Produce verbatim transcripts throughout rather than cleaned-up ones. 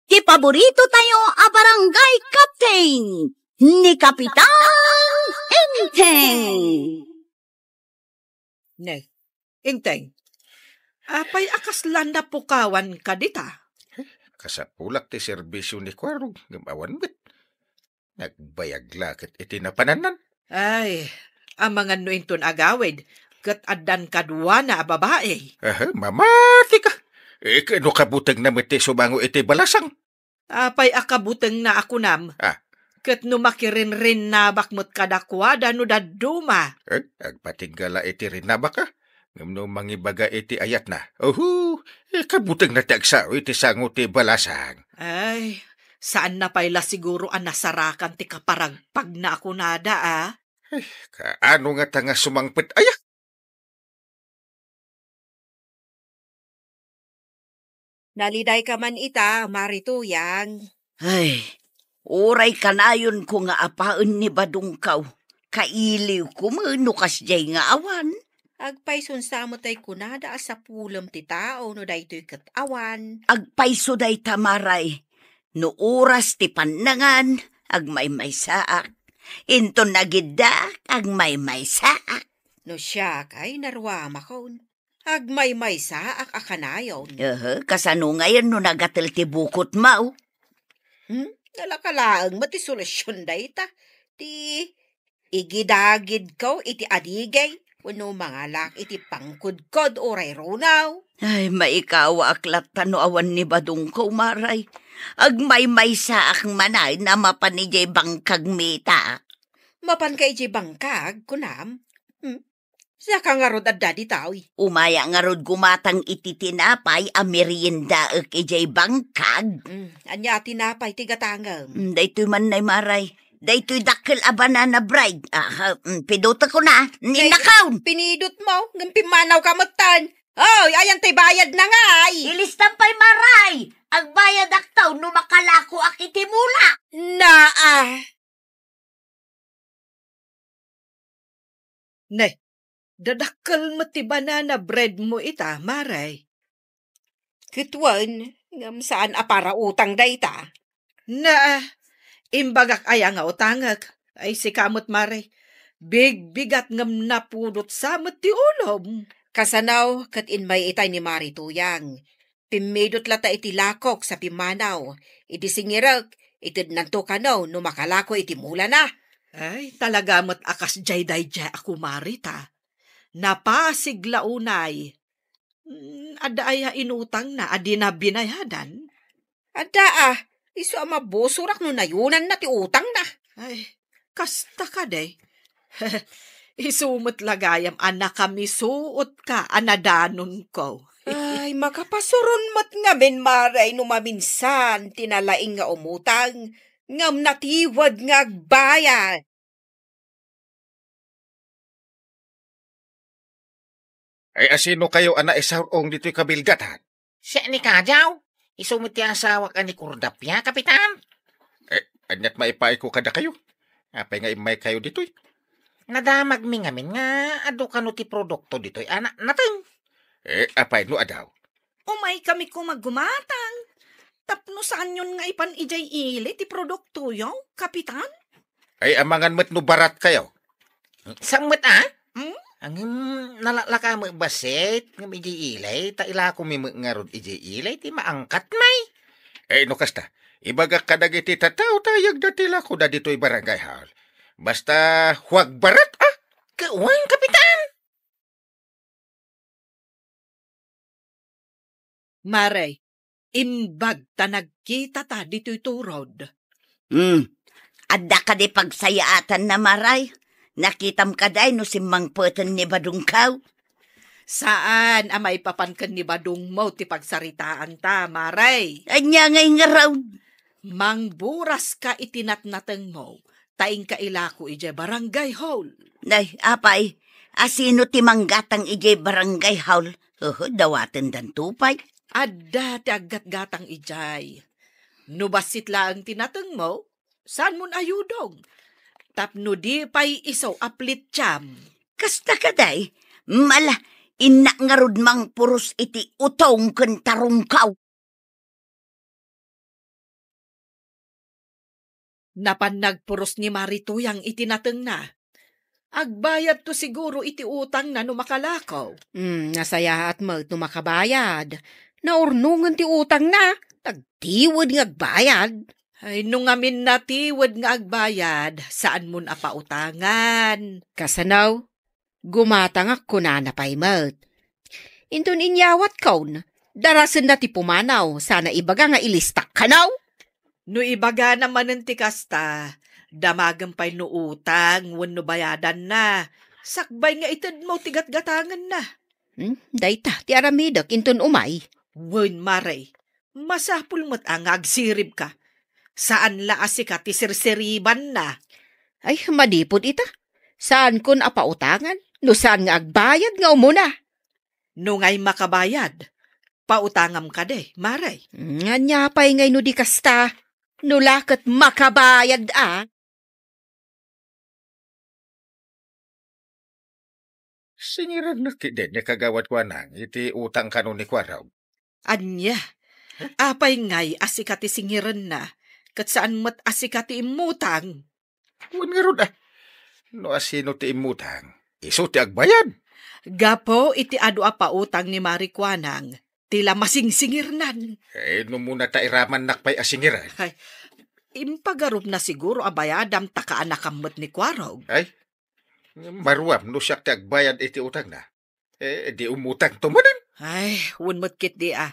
ti paborito tayo a barangay captain, ni Kapitan Enteng. Ne, Enteng, apay a kasla napukawan ka dita? Kasapulak ti serbisyo ni Kuarog, ngem awan met. Nagbayag la ket iti napanannan. Ay, amangan no inton agawid, ket addan kaduana a babai. Aha, mamati ka. Eh, no kabutengna met ti sumango iti balasang. Apay a kabutengna a kunam? Ah. Ket no makirinrinnabak met kadakuada no dadduma? Eh, agpatingga la iti rinnabak, ah. Ngem no mangibaga iti ayatna, uhu, eh, kabutengna ti agsao iti sango ti balasang. Ay, saanna pay la siguro a nasarakan ti kaparagpagna a kunada, ah. Eh, kaano ngata nga sumangpet aya? Nalidayka man ita, Mari Tuyang. Ay, uray kanayonko nga apaen ni Badongkaw, kailiwko met no kasdiay nga awan. Agpayson sa met ay kunada a sapulem ti tao no daytoy ket awan. Agpayso dayta, Maray. No oras ti pannangan, agmaymaysaak. Inton nagiddaak, agmaymaysaak. No siak ay naruamakon, agmaymaysaak a kanayon. Aha, kasano ngayon no nagatel ti bukotmo? Hmm? Nalaka laeng met ti solusyon dayta. Ti igidagidko iti adigay wenno mangalak iti pangkudkod uray runaw. Ay, maikawaak latta no awan ni Badongko, Maray. Agmaymaysaak manen a mapan idiay bangkag mita. Mapanka idiay bangkag, kunam? Hmm? Saka ngarud adda ditoy. Umaya ngarud gumatang iti tinapay a meriendaek idiay bangkag. Mm, ania a tinapay ti gatangem? Mm, daytoy man nay, Maray. Daytoy dakkel a banana bread. Aha, mm, pidutekon a. Innakaon. Pinidotmo, ngem pimmanawka metten. Oy, ayan tay bayadna ngay. Ilistam pay, Maray. Agbayadakto no makalakoak iti mula. Naa. Ne, dadakkel met ti banana breadmo ita, Maray. Ket wen, ngem saan a para utang dayta. Naa, imbagak aya nga utangek. Ay, sika met, Maray. Bigbigat ngem napudot sa met ti ulom. Kasano ket immay itay ni Mari Tuyang. Pimmidot latta iti lakok sa pimmanaw. Iti singirek, itednanto kano no makalako iti mulana. Ay, talaga met a kasdiay daydiay a kumarita. Napasig la unay. Mm, adda aya inutangna a dina binayadan? Adda a, isu a mabusurak no nayunanna ti utangna. Ay, kasta kadi. Isu met la gayam a nakamisuotka a nadanonko. Ay, makapasuron met ngamin, Maray, no maminsan ti nalaing nga umutang, ngem natiwed nga agbayad. Ay, asino kayo a naisar-ong ditoy kabilgatan? Siak ni Kadiaw, isu met ti asawak a ni Kurdapia, Kapitan. Eh, aniat maipaayko kadakayo? Apay nga immay kayo ditoy? Nadamagmi ngamin nga adu kano ti produkto ditoy a na-, nateng. Eh, apay no adu? Umay kami koma gumatang. Tapno saanyon nga ipan idiay ili ti produktoyo, Kapitan? Ay, amangan met no barat kayo. Saan met, a? Hmm? Ngem, nalaklaka met bassit, ngem idiay ili, ta ilakomi met ngarud idiay ili, ti maangkat, may. Eh, no kasta, ibagak kadagiti tattao ta ayagda ti lakoda ditoy barangay hall. Basta, huwag barat, a? Kawan, Kapitan! Maray, imbag ta nagkitata ditoy turod. Hmm. Adda kadi pagsayaatanna, Maray? Nakitam kadi no simmangpeten ni Badongkaw? Saan a maipapan ken ni Badongmo ti pagsaritaanta, Maray. Ania ngay ngarud? Mangburaska iti natnatengmo, ta inka ilako idiay barangay hall. Nay, apay, asino ti manggatang idiay barangay hall? Uhu, dawatendanto pay. Adda ti aggatgatang idiay. No bassit laeng ti natengmo, saanmon ayudong. Tapno di pay isu a plitiam. Kasta kadi, mala, innak ngarud mangpuros iti utong ken tarungkaw. Napan nagpuros ni Mari Tuyang iti natengna. Agbayadto siguro iti utangna no makalako. Hmm, nasayaat met no makabayad. Naurnongen ti utangna. Nagtiwed nga agbayad. Ay, no ngamin natiwed nga agbayad, saanmon a pautangan. Kasano? Gumatangak kunana pay met. Inton inyawatkon, darasenna ti pumanaw, sana ibaga nga ilistak kano? No ibagana manen ti kasta, damagem pay no utang wenno bayadanna, sakbay nga itedmo ti gatgatangenna. Hmm, dayta ti aramidek inton umay. Wen, Mare, masapul met a nga agsiribka. Saan la a sika ti sirsiribanna. Ay, manipud ita, saankon a pautangan no saan nga agbayad nga umuna. No ngay makabayad, pautangam kadi, Mare. Ania pay ngay no di kasta? No la ket makabayad a. Singirenna ketdi ni Kagawad Kuanang iti utang kano ni Kuarog. Ania? Apay ngay a sika ti singirenna, ket saan met a sika ti immutang? Wen ngarud a, no asino ti immutang, isu ti agbayad. Gapu iti adu a pautang ni Mari Kuanang, ti la masingsingirnan. Eh, no muna ta iramannak pay a singiran. Ay, impagarupna siguro a bayadam ta kaanakam met ni Kuarog. Ay, maruam no siak ti agbayad iti utangna. Eh, di umutangto manen. Ay, wen met ketdi a.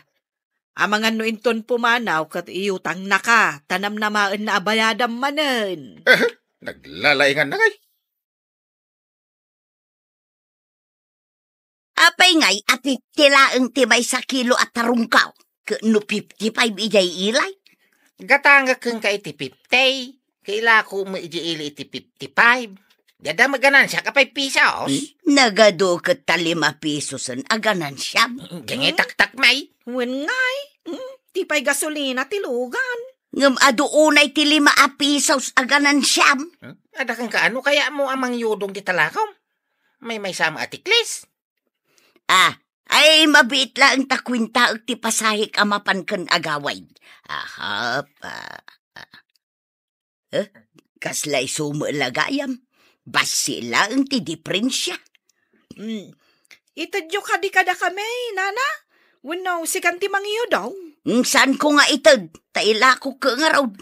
Amangan no inton pumanaw ket iutangnaka, ta namnamaenna a bayadam manen. Eh, naglalainganna ngay. Apay ngay a fifty laeng ti maysa kilo a tarungkaw, ket no fifty-five idiay ilay? Gatangek kenka iti fifty, ket ilako met idiay ili iti fifty-five. Di adda met ganansiak a five pesos. Hmm? Nagadu ket ta lima pesosen a ganansiam. Diay ngay taktakmay. Wen ngay, hmm, ti pay gasolina ti lugan. Ngem adu unay ti lima a pesos a ganansiam. Hmm? Adda kenka, ano kayatmo a mangyudong ti talakom? Maymaysa met a tiklis. Ah, ay, mabiit laeng ta kuentaek ti pasahek a mapan ken agawid. Ahap, ah, ah. Eh, kasla isu met la gayam. Bassit laeng ti diferensia. Hmm. Itedyo kadi kadakami, nana? Wenno sikan ti mangyudong? Hmm, saanko nga ited, ta ilakok ket ngarud.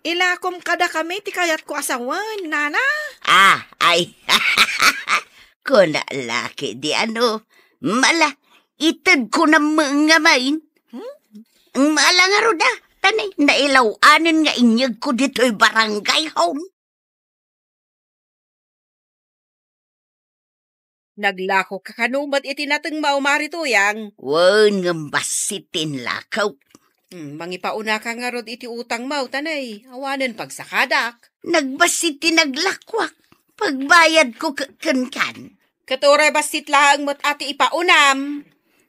Ilakom kadakami ti kayatko a sawen, nana? Ah, ay. Kuna la ketdi ano. Mala, itedko na met ngamin. Hmm? Mala ngarud a, ta ni, nailaw-anen nga inyegko ditoy barangay hall. Naglakoka kano met iti natengmo, Mari Tuyang? Wen, ngem bassit ti inlakok. Hmm, mangipaunaka ngarud iti utangmo, ta ni, awanen pagsakadak. Nagbassit ti naglakuak. Pagbayadko ke-, kenkan. Ket uray bassit laeng met a ti ipaunam.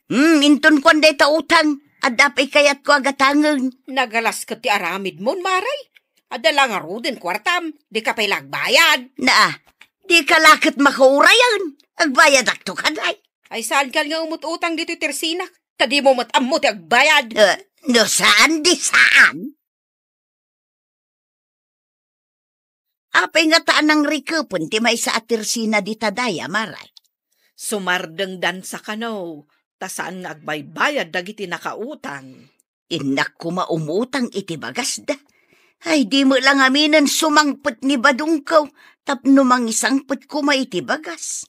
Hmm, inton kuan dayta utang, adda pay kayatko a gatangen. Nagalas ket ti aramidmon, Mari. Adda la ngaruden kuartam, dika pay la agbayad. Naa, dika la ket makaurayen. Agbayadakto kadi. Ay, saankan nga umut-utang ditoy tersinak, ta dimo met ammo ti agbayad. Eh, no saan, di saan. Apay ngata a nangrikepen ti maysa a tersina dita daya, Mari? Sumardengdansa kano, ta saan nga agbaybayad dagiti nakautang. Innak koma umutang iti bagasda. Ay, di met la ngaminen sumangpet ni badongko tapno mangisangpet koma iti bagas.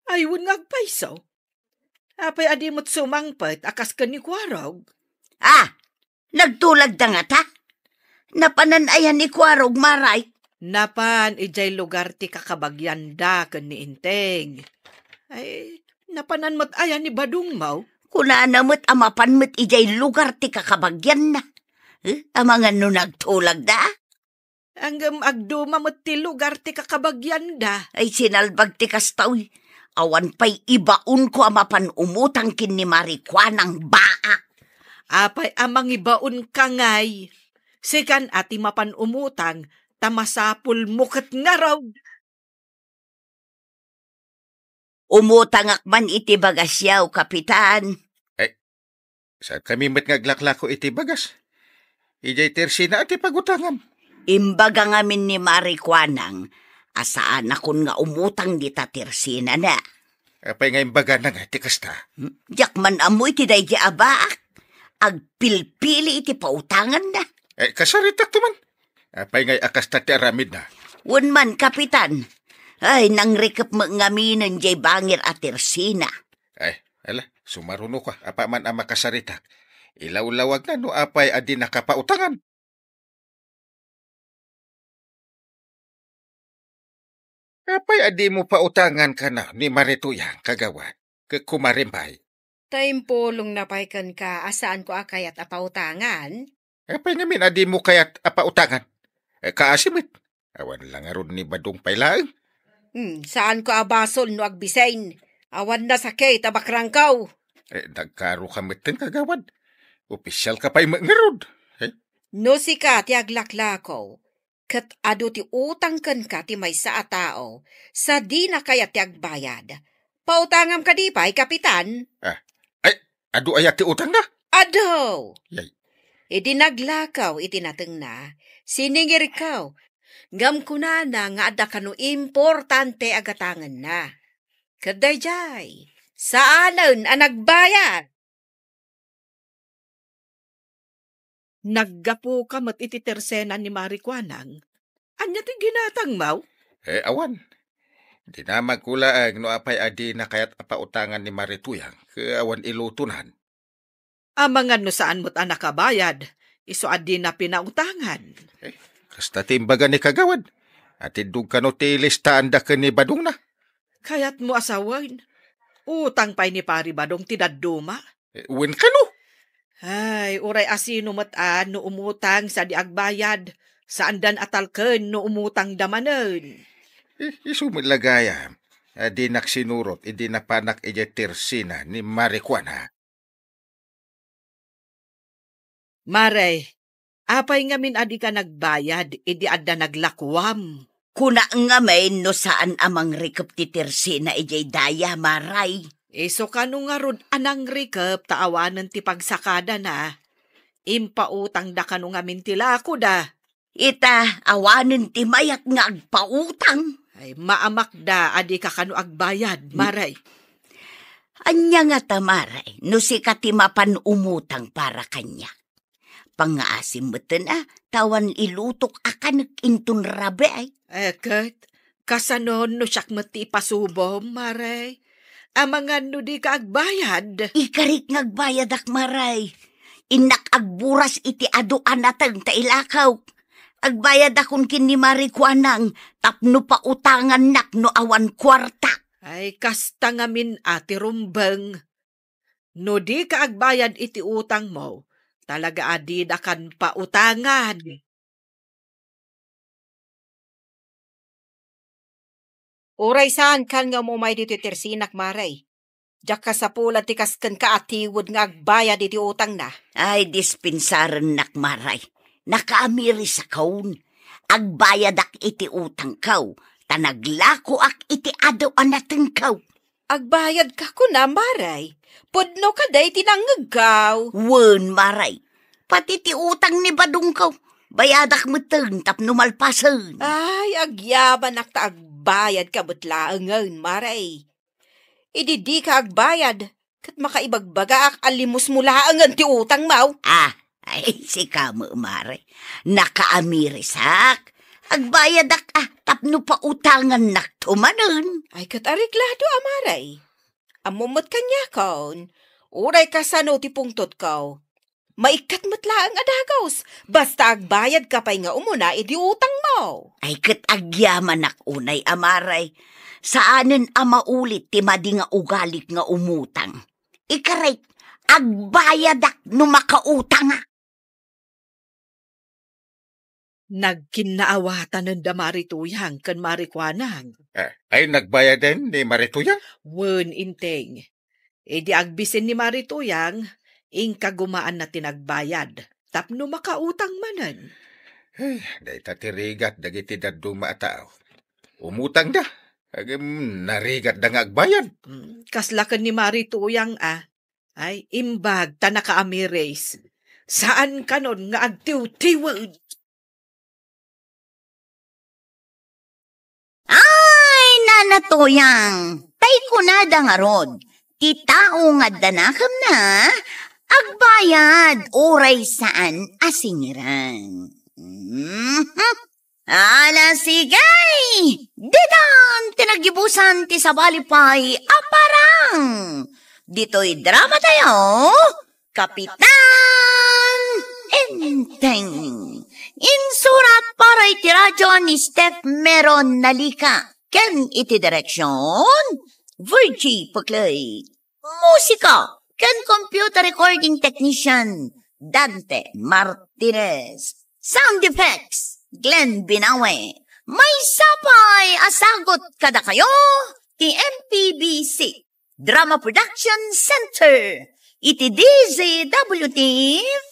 Ay, wen nga agpayso. Apay a di met sumangpet a kas ken ni Kuarog? Ah, nagtulagda ngata? Napanan aya ni Kuarog, Mari? Napan idiay lugar ti kakabagianda ken ni Enteng. Ay, napanan met aya ni badongmo? Kunana met a mapan met idiay lugar ti kakabagianna. Eh, amangan no nagtulagda? Ngem agduma met ti lugar ti kakabagianda. Ay, sinalbag ti kasta, uy. Awan pay ibaonko a mapan umutang ken ni Mari Kuanang, baa. Apay a mangibaonka ngay? Sikan a ti mapan umutang, ta masapulmo ket ngarud. Umutangak man iti bagasyo, Kapitan. Ay, saankami met nga aglaklako iti bagas. Idiay tersina ti pagutangam. Imbaga ngamin ni Mari Kuanang a saanakon nga umutang dita tersenana. Apay nga imbagana nga ti kasta? Hmm? Diak man ammo iti daydi a baak. Agpilpili iti pautanganna. Eh, kasaritakto man. Apay nga a kasta ti aramidna? Wen man, Kapitan. Ay, nangrikep met ngaminen jay bangir a tersena. Ay, ala, sumaruno ka. Apaman a makasaritak, ilawlawagna no apay a dinaka pautangan. Apay a dimo pautangan kano ni Mari Tuyang, kagawad, ket kumarimbay? Ta impulongna pay kenka a saanko a kayat a pautangan. Apay ngamin a dimo kayat a pautangan? Eh, kaasi met. Awan la ngarud ni Badong pay laeng. Hmm, saanko a basol no agbisen. Awan nasakit a bakrangko. Eh, nagkaroka metten, kagawad. Opisyalka pay met ngarud. Eh? No sika ti aglaklako, ket adu ti utang kenka ti maysa a tao, sa dina kayat ti agbayad, pautangam kadi pay, Kapitan? Ah, ay, adu aya ti utangna? Adu! Yay. Idi naglakaw iti natengna, siningirko, ngem kunana nga adda kano importante a gatangenna. Ket daydiay, saanen a nagbayad. Naggapuka met iti tersena ni Mari Kuanang. Ania ti ginatangmo? Eh, awan. Dinamagko laeng no apay a dina kayat a pautangan ni Mari Tuyang, ket awan ilutonan. Amangan no saan met a nakabayad, isu a dina pinautangan. Eh, kasta ti imbaga ni kagawad. Atiddog kano ti listaanda ken ni Badongna. Kayatmo a sawen, utang pay ni Pari Badong ti dadduma? Eh, wen kano? Ay, uray asino met a no umutang sa di agbayad, saandan a talken no umutangda manen. Eh, isu met la gayam a dinak sinurot idi napanak idiay tersena ni Mari Kuana. Mare, apay ngamin a dika nagbayad idi adda naglakuam? Kuna ngamin no saan a mangrikep ti tersena idiay daya, Maray. Isu kano ngarud a nangrikep ta awanen ti pagsakadana. Impautangda kano ngamin ti lakoda. Ita, awanen ti mayat nga agpautang. Ay, maamakda a dika kano agbayad, Maray. Ania ngata, Maray, no sika ti mapan umutang para kaniak? Pangngaasim metten a, ta awan ilutok a kanek inton rabii. Eh, ket, kasano no siak met ti ipasubom, Maray? Amangan no dika agbayad? Ikarik nga agbayadak, Maray. Innak agburas iti adu a nateng ta ilakaw. Agbayadakon ken ni Mari Kuanang tapno pautangannak no awan kuarta. Ay, kasta ngamin a ti rumbeng. No dika agbayad iti utangmo, talaga a didakan pautangan. Uray saankan nga umumay ditoy tersenak, Maray. Diak kasapulan ti kas kenka a tiwed nga agbayad iti utangna. Ay, dispensarennak, Maray. Nakaamirisakon. Agbayadak iti utangko, ta naglakoak iti adu a natengko. Agbayadka kuna, Maray? Pudno kadi ti nangngegko? Wen, Maray. Pati ti utang ni badongko, bayadak metten tapno malpasen. Ay, agyamanak ta agbayadka met laengen, Maray. Idi dika agbayad, ket makaibagbagaak a limusmo laengen ti utangmo. Ah, ay, sika met, Maray. Nakaamirisak. Agbayadak, ah, tapno pautangannakto manen. Ay, ket areglado a, Maray. Ammom met kaniakon, uray kasano ti pungtotko. Maikkat met laeng a dagus, basta agbayadka pay nga umuna iti utangmo. Ay, ket agyamanak unay a, Maray. Saanen a maulit ti madi nga ugalik nga umutang. Ikarik, agbayadak no makautangak. Nagkinnaawatanen da Mari Tuyang ken Mari Kuanang. Eh, ay nagbayaden ni Mari Tuyang? Wen, Inteng. Idi agbisen ni Mari Tuyang, inkagumaanna ti nagbayad tapno makautang manen. Eh, dayta ti rigat dagiti dadduma a tao. Umutangda, ngem narigatda nga agbayad. Mm, kasla ken ni Mari Tuyang a, ay, imbag ta nakaamiris. Saan kanon nga agtiwtiwen. Ana, Tuyang, tay kunada ngarud, ti tao nga adda nakemna, agbayad uray saan a singiran. Mhm. Ala, sige! Ditan ti naggibusan ti sabali pay a parang. Ditoy drama tayo, Kapitan Enteng. Insurat para iti radyo ni Steph Meron Nalika ken iti direksyon, Virgie Puclay. Musika ken computer recording technician, Dante Martinez. Sound effects, Glenn Binawe. Maysa pay a sagut kadakayo ti M P B C Drama Production Center iti D Z W T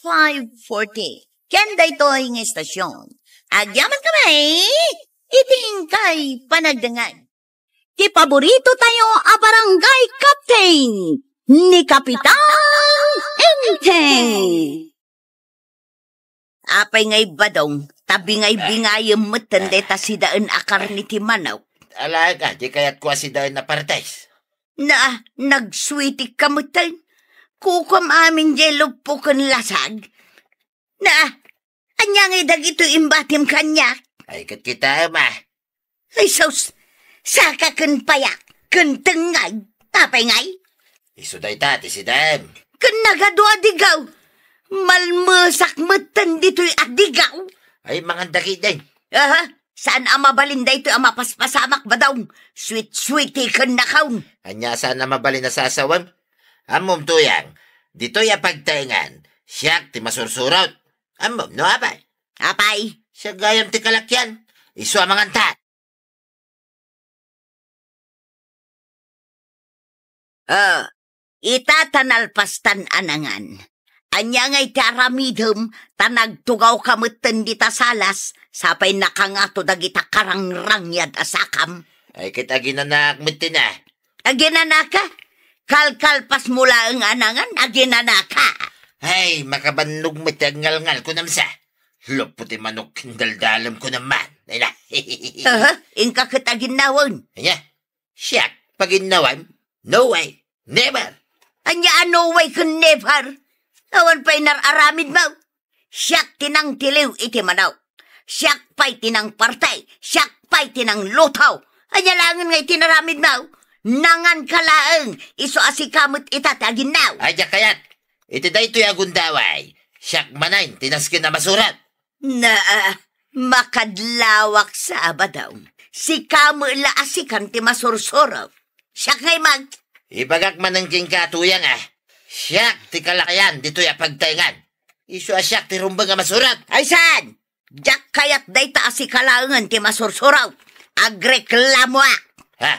five forty. Ken daytoy nga istasyon, agyaman kami iti inkay panagdengngeg. Ti paborito tayo a barangay captain, ni Kapitan Enteng. Apay ngay, Badong, ta bingay-bingayem metten dayta sidaen a karne ti manok. Ala ka, di kayatko a sidaen a partes. Na, nagsuitik ka metten. Kukuam amin jay luppo ken lasag. Na, ania ngay dagitoy imbatim kaniak? Ay, ket kitaem a. Ay, sus! Saka ken payak, ken tengngag, apay ngay? Isu dayta ti sidaem. Ken nagadu a digaw. Malmesak metten ditoy a digaw. Ay, mangan dagidi. Aha, saan a mabalin daytoy a mapaspasamak, Badong. Sweet-sweet ti ken nakaon. Ania saan a mabalin a sasawem? Ammom, Tuyang, ditoy a pagtaengan, siak ti masursurot. Ammom, no apay? Apay? Siak gayam ti kalakyan. Isu a manganta. Ah, ita ta nalpastan a nangan. Ania ngay ti aramidem ta nagtugawka metten dita salas, sapay nakangato dagita karangrangyan a sakam? Ay, ket aginanaak metten a. Aginanaka? Kalkalpasmo laeng a nangan, aginanaka. Ay, makabannog met ti agngalngal, kunam sa. Luppo ti manok, daldalem, kunam man. Ay na. Aha, inka ket aginnawen. Ania? Siak, paginnawem? No way. Never. Ania a no way ken never? Awan pay nar-aramidmo. Siak ti nangtiliw iti manok. Siak pay ti nangparti. Siak pay ti nangluto. Ania laengen nga iti naramidmo? Nanganka laeng, isu a sika met ita ti aginnaw. Ay, diak kayat. Iti daytoy a gundaway, siak manen ti nasken a masurot. Naa, makadlawak sa a Badong. Sika met la a sikan ti masursurot. Siak ngay met. Ibagak manen kenka, Tuyang, a. Siak ti kalakayan ditoy a pagtaengan. Isu a siak ti rumbeng a masurot. Ay, saan? Diak kayat dayta a sika laengen ti masursurot. Agreklamoak. Ha?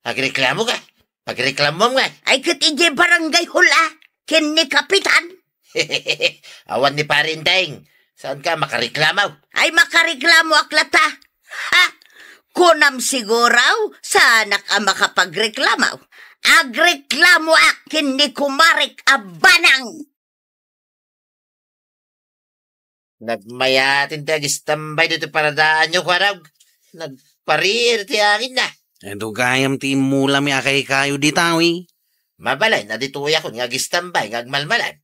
Agreklamoka? Pagreklamoam ngay. Ay, ket idiay barangay hall a, ken ni Kapitan. Awan ni Pare Enteng. Saanka a makareklamo? Ay, makareklamoak latta. Ha? Kunam siguro, saanak a makapagreklamo. Agreklamoak ken ni kumarek a Banang. Nagmayaten ti agistambay ditoy paradaanyo, kuarog. Nagpariir ti anginna. Adu gayam ti immulami a kaykayo dita, wi. Mabalin a ditoyakon nga agistambay nga agmalmalan.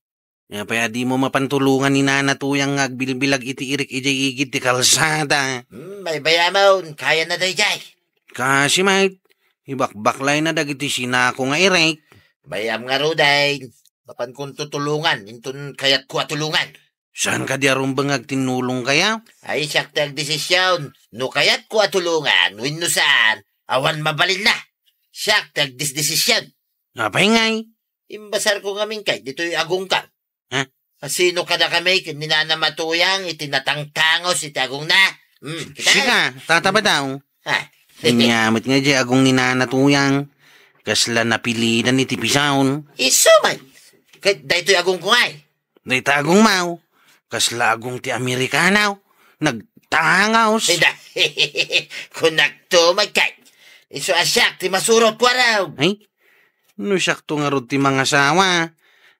Apay a dimo mapan tulongan ni Nana Tuyang nga agbilbilag iti irik idiay igid ti kalsada? Hmm, baybayamon, kayana daydiay. Kaasi met, ibakbaklayna dagiti sinako nga irik. Bayam ngaruden, mapankonto tulongan inton kayatko a tulongan. Saan kadi a rumbeng nga agtinnulongka? Ay, siak ti agdesision no kayatko a tulongan wenno saan, awan mabalinna. Siak ti agdesdesision. Apay ngay? Imbasarko ngamin kay ditoy agongko. Ha? Asino kadakami ken ni Nana Tuyang iti natangtangos iti agongna? Hmm, kita? Sika, Tata Badong. Ha? Ania met nga diay agong ni Nana Tuyang, kasla napilidan iti pisaon. Isu man. Ket daytoy agongko ngay. Dayta agongmo, kasla agong ti Amerikano, nagtangos. Ida, kunakto met kay. Isu a siak ti masurot, kuarog. Ay, no siakto ngarud ti mangasawa,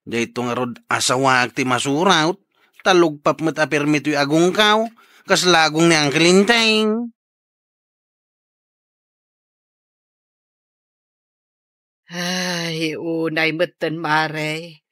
dayto ngarud asawaak ti masurot, ta lugpap met a permi toy agongko, kasla agong ni Uncle Enteng. Ay, unay metten, Mare.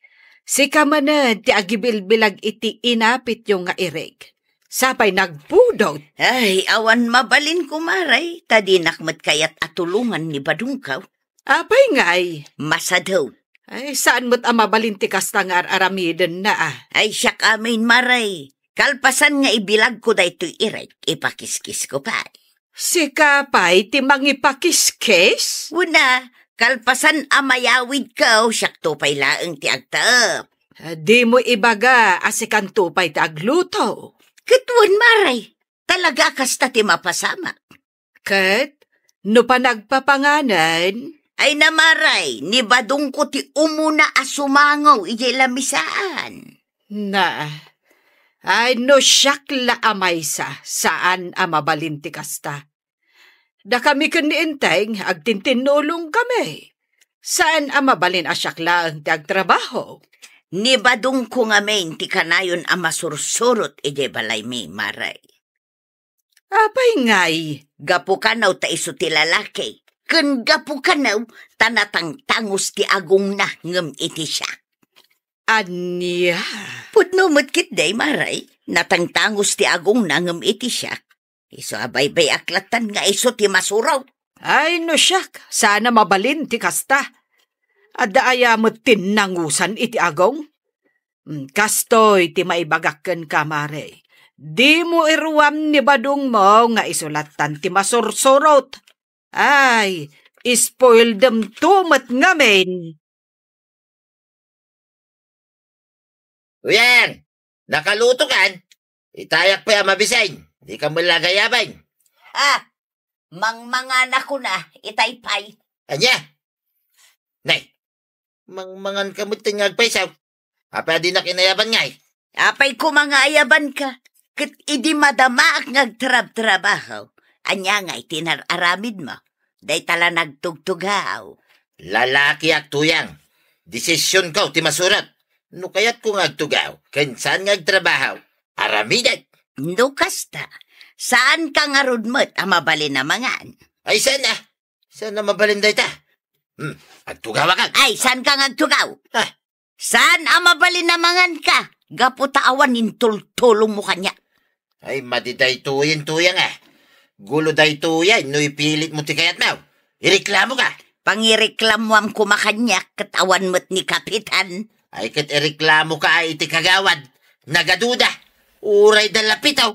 Sika manen ti agibilbilag iti inapityo nga irek. Sapay nagpudot. Ay, awan mabalinko, Mare, ta dinak met kayat a tulongan ni badongko. Apay ngay? Masadaw. Ay, saan met a mabalin ti kasta nga ar-aramidenna, a? Ay, siak amin, Mare. Kalpasan nga ibilagko daytoy irek, ipakiskisko pay. Sika pay ti mangipakiskis? Wen a, kalpasan a mayawidko, siakto pay laeng ti agtaep. Dimo ibaga a sikanto pay ti agluto. Ket wen, Mare, talaga a kasta ti mapasamak. Ket no panagpapanganen? Ay, Mare, ni badongko ti umuna a sumangaw idiay lamisaan. Na, ay, no siak la a maysa, saan a mabalin ti kasta. Dakami ken ni Enteng, agtintinnulongkami. Saan a mabalin a siak laeng ti agtrabaho. Ni badongko ngamin ti kanayon a masursurot idiay balaymi, Mare. Apay ngay? Gapu kano ta isu ti lalaki, ken gapu kano ta natangtangos ti agongna ngem iti siak. Ania? Pudno met ketdi, Mare, natangtangos ti agongna ngem iti siak. Isu a baybay-ak lattan nga isu ti masuro. Ay, no siak, saan a mabalin ti kasta. Adda aya met ti nangusan iti agong? Mm, kastoy ti maibagak kenka, Mare. Dimo iruam ni badongmo nga isu lattan ti masursurot. Ay, spoildemto met ngamin. Uyang, nakalutokan? Itayak pay a mabisin. Dika met la agayaban. Ah, mangmanganakon a, itay pay. Ania? Nay, mangmanganka met nga agpaysaw. Apay a dinak inayaban ngay? Apay koma nga ayabanka, ket idi madamaak nga agtrabtrabaho, ania ngay ti inar-aramidmo? Dayta la nagtugtugaw. Lalakiak, Tuyang. Desisionko ti masurot. No kayatko nga agtugaw, ken saan nga agtrabaho, aramidek. No kasta, saanka ngarud met a mabalin a mangan. Ay, saan a? Saan a mabalin dayta? Hmm, agtugawak. Ay, saanka nga agtugaw? Ah. Saan a mabalin a manganka? Gapu ta awan intultulongmo kaniak. Ay, madi daytoyen, Tuyang a. Gulo daytoyen no ipilitmo ti kayatmo. Ireklamoka. Pangireklamoam koma kaniak ket awan met ni Kapitan. Ay, ket ireklamoka a iti kagawad. Nagaduda. Uray da lapitaw.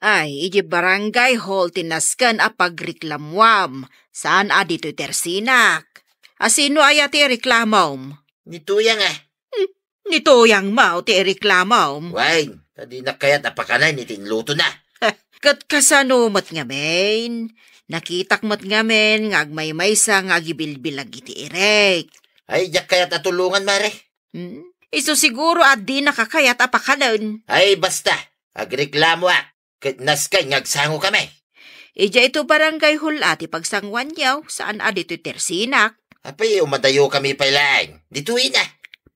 Ay, idiay barangay hall ti nasken a pagreklamoam, saan a ditoy tersinak. A sino aya ti ireklamom? Ni Tuyang a. Hmm, ni Tuyangmo ti ireklamom? Wen, ta dinak kayat a pakanen iti inlutona. Ket kasano met ngamin? Nakitak met ngamin nga agmaymaysa nga agibilbilag iti irek. Ay, diak kayat a tulongan, Mare. Hmm? Isu siguro a dinaka kayat a pakanen. Ay, basta. Agreklamoak, ket nasken nga agsangokami. Idiay ito barangay hall a ti pagsanguanyo, saan a ditoy tersinak. Apay, umadayokami pay laeng. Ditoy na.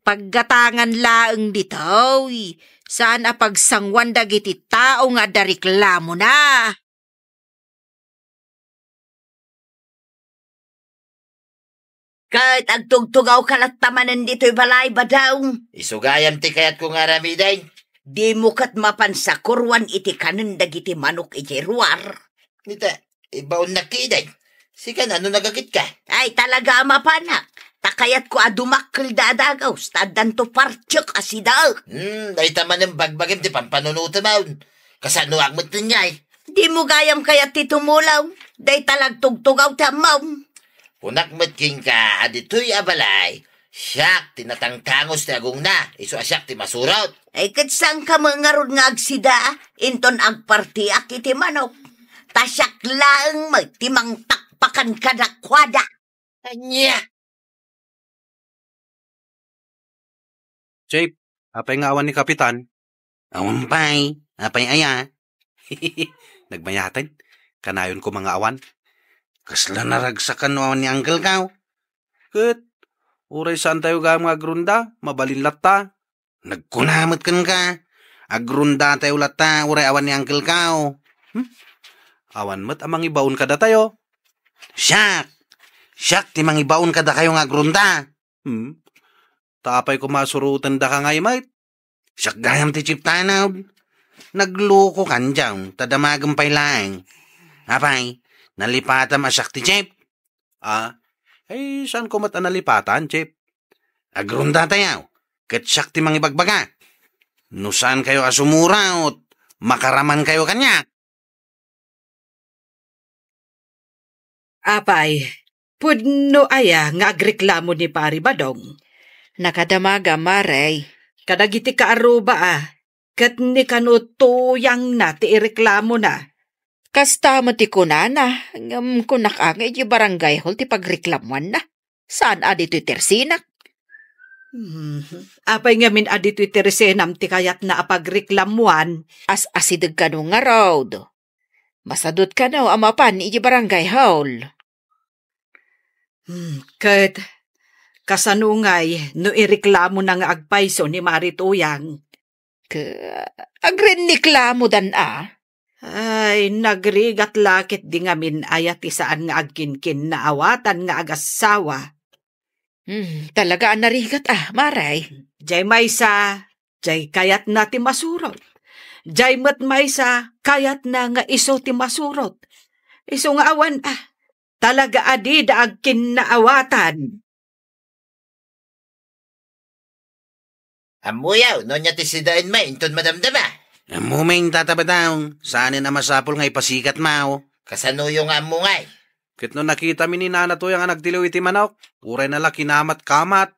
Paggatangan laeng ditoy. Saan a pagsanguan dagiti tao nga adda reklamona. Ket agtugtugawka latta manen ditoy balay, Badong. Isu gayam ti kayatko nga aramiden. Dimo ket mapan sakuroan iti kanen dagiti manok idiay ruar. Ita, ibaonnak kiden. Sika, no nagagitka? Ay, talaga a mapanak. Ta kayatko a dumakkel da a dagaws, ta addanto partiek a sidaek. Hmm, dayta manen bagbagim ti pampanunotem. Kasanoak met ngay? Dimo gayam kayat ti tumulong? Dayta la agtugtugaw ti ammom. Kunak met kenka a ditoy a balay, siak ti natangtangos ti agongna, isu a siak ti masurot. Ay, ket saanka met ngarud nga agsida, inton agpartiak iti manok. Ta siak laeng met ti mangtakpakan kadakuada. Ania? Chief, apay nga awan ni Kapitan? Awan pay. Apay aya? Nagmayaten. Kanayon koma nga awan. Kasla naragsakan no awan ni Uncle Kao. Ket, uray saantayo gayam nga agrunda, mabalin latta. Nagkuna met kenka, agrundatayo latta, uray awan ni Uncle Kao. Hmm? Awan met a mangibaon kadatayo. Siak! Siak ti mangibaon kadakayo nga agrunda. Hmm? Ta apay koma a surotendaka ngay met? Siak gayam ti chief tanod. Naglukokan diay, ta damagem pay laeng. Apay, nalipatam a siak ti chief? Ah, ay, saanko met a nalipatan, chief? Agrundatayo, ket siak ti mangibagbaga. No saankayo a sumurot, makaramankayo kaniak. Apay, pudno aya nga agreklamo ni Pari Badong? Nakadamagam, Mare. Kadagiti kaarruba a, ket ni kano tuyangna ti ireklamona. Kasta met ti kunana, ngem kunak a nga idiay barangay hall ti pagreklamuanna. Saan a ditoy tersinak? Hmm, apay ngamin a ditoy tersinam ti kayatna a pagreklamuan? As-asideg kano ngarud. Masadut kano a mapan iti barangay hall. Hmm, ket kasano ngay no ireklamona nga agpayso ni Mari Tuyang? Ke, agrenniklamodan a? Ay, nagrigat la ketdi ngamin aya ti saan nga agkinkinnaawatan nga agassawa. Hmm, talaga a narigat a, Mare. Jay maysa, jay kayatna ti masurot. Jay met maysa, kayatna nga isu ti masurot. Isu nga awan a, talaga a dida agkinnaawatan. Ammoyo, no ania ti sidaenmi inton madamdama? Ammomin, Tata Badong, saanen a masapul nga ipasikatmo. Kasanoyo nga ammo ngay? Ket no nakitami ni Nana Tuyang a nagtiliw iti manok, uray na la kinamat-kamat.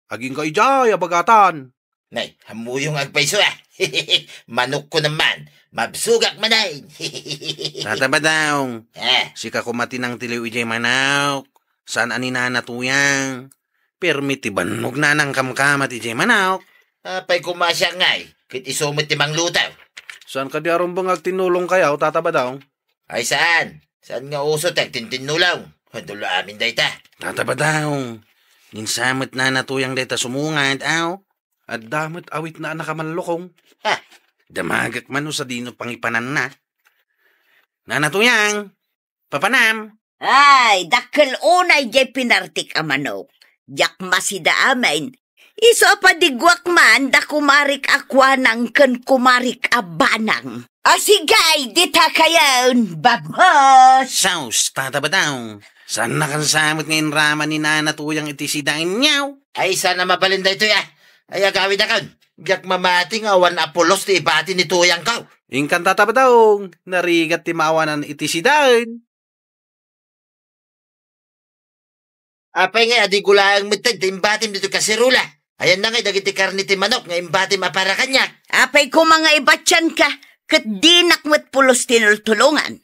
Agingga idiay a bagatan. Nay, ammoyo nga agpayso a. Manokko naman, mabsogak manen. Tata Badong, ah, sika koma ti nangtiliw idiay manok. Saan a ni Nana Tuyang. Permi ti bannogna a nangkamkamat idiay manok. Apay koma siak ngay, ket isu met ti mangluto. Saan kadi a rumbeng nga agtinnulongkayo, Tata Badong? Ay saan. Saan nga uso ti agtintinnulong? Adu la amin dayta. Tata Badong, insa met Nana Tuyang dayta sumungad, aw? Adda met awitna a nakamallukong. Ha? Damagek man no sadino pangipananna. Nana Tuyang, papanam? Ay, dakkel unay jay pinartik a manok. Diak masida amin. Isu a padiguak man da kumarik a kuanang ken kumarik a banang. Asigay, dita kayen, babos! Sus, Tata Badong. Saannakan sa met nga inraman ni Nana Tuyang iti sidaenyo? Ay, saan a mabalin daytoy a. Ay, agawidakon. Diak mamati nga awan a pulos ti ibati ni Tuyangko. Inkan, Tata Badong, narigat ti maawanan iti sidaen. Apay ngay a di gulaeng metten ti imbatim ditoy kaserola? Ayanna ngay dagiti karne ti manok nga imbatim a para kaniak? Apay koma nga ibatianka, ket dinak met pulos tinultulongan.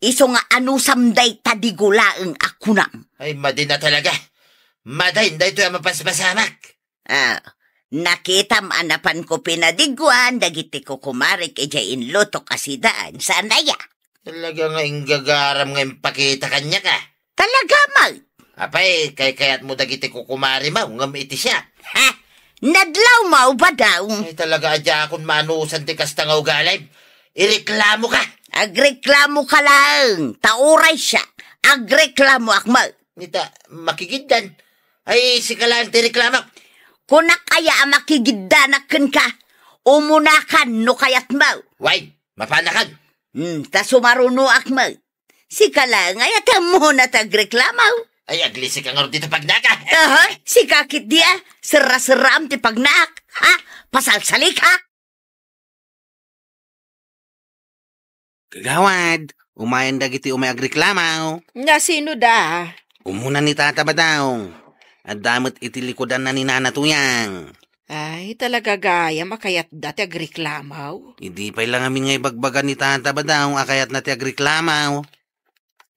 Isu nga anusam dayta di gulaeng a kunam. Ay, madi na talaga. Madi daytoy a mapaspasamak. Ah, nakitam a napanko pinadiguan dagiti kukumarik idiay inlutok a sidaen. Saan aya? Talaga nga inggagaram nga impakita kaniak a. Talaga, Maw? Apay, kaykayatmo dagiti kukumarimo ngem iti siak. Ha? Nadlawmo, Badong. Ay, talaga a diakon maanusan ti kasta nga ugalim. Ireklamoka. Agreklamoka laeng, ta uray siak, agreklamoak met. Nita, makigiddan. Ay, sika laeng ti reklamo. Kunak aya a makigiddanak kenka? Umunakan no kayatmo. Way, mapanakan. Hmm, ta sumarunoak met. Sika laeng aya ti ammona ti agreklamo. Ay, aglisika ngarud dita pagnaak a. Aha, sika ketdi a, serra-serraam ti pagnaak. Ha? Pasalsalika? Kagawad, umayen dagiti umay agreklamo. Nga sino da? Umuna ni Tata Badong. Adda met iti likudanna ni Nana Tuyang. Ay, talaga gayam a kayatda ti agreklamo. Idi pay la ngamin nga ibagbaga ni Tata Badong a kayatna ti agreklamo.